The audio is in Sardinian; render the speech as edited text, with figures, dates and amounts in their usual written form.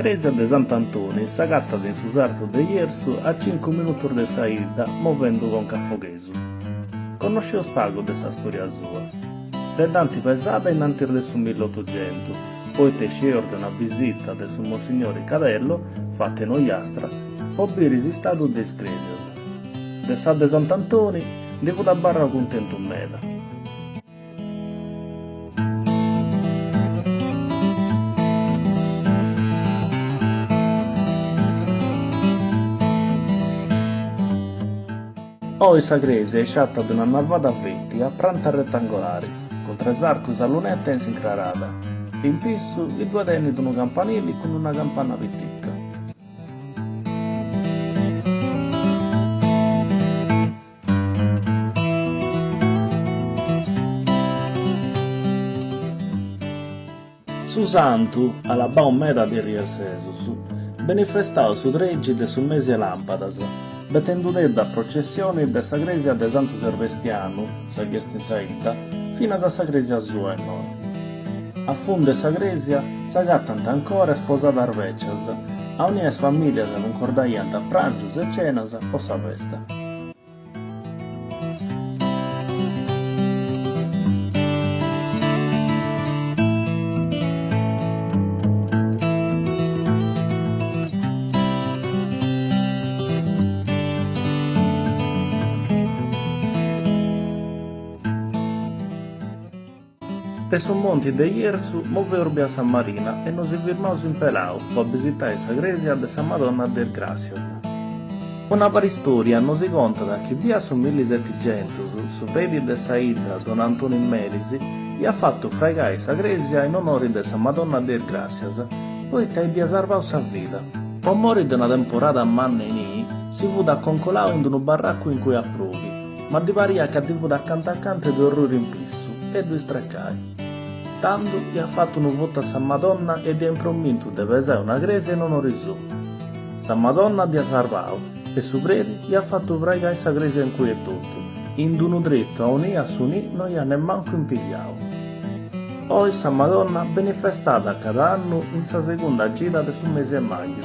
Crèsia de Sant'Antoni s'agatat in su sartu de Jersu a cincu minutus de sa 'idda movendu conca a Foghesu. Connosceus pagu de sa stòria sua. Nde dd'ant pesada innantis de su milliotugentu, poita scieus de una bisita de su Monsignori Cadello, fata in Ogliastra, po biri s'istadu de is crèsias. De sa de Sant'Antoni ndi fut abarrau cuntentu meda. Oi sa crèsia est fata de una navada feti a pranta retangolari, cun tres arcus a luneta in s'incrarada. In pissu ddue tenit unu campanili cun una campana pitica. Su santu, alabau meda de is jersesus, benit festau su trexi de su mesi 'e làmpadas, betendudeddu a processioni de sa crèsia de Santu Serbestianu, sa chi est in sa 'idda, finas a sa crèsia sua innoi. A fundu 'e sa crèsia s'agatant ancora is posadas bècias, aunia is famìlias cuncordaiant pràngius e cenas po sa festa. De su monti de Jersu moveus bia sa marina e nosi firmaus in Pelau po abisitai sa crèsia de sa Madonna de is Gràssias. Una paristòria nosi contat chi bia su millisetixentus su predi de sa 'idda Don Antoni Melis iat fatu fraigai sa crèsia in onori de sa Madonna de is Gràssias poita dd'iat sarvau sa vida. Po mori de una temporada manna 'e nii si fut aconcolau in unu barracu in cui a probi. Ma ddi pariat ca ddi fut acanta acanta de orruri in pissu e ddu istrecai. Tandu iat fatu unu votu a sa Madonna e dd'iat impromintu de pesai una crèsia in onori suu. Sa Madonna dd'iat sarvau e su predi iat fatu fraigai sa crèsia in cui etotu, in d-unu tretu aunia su nì no iat nemmancu impigliau. Oi sa Madonna benit festada cada annu in sa segunda cida de su mesi 'e maju.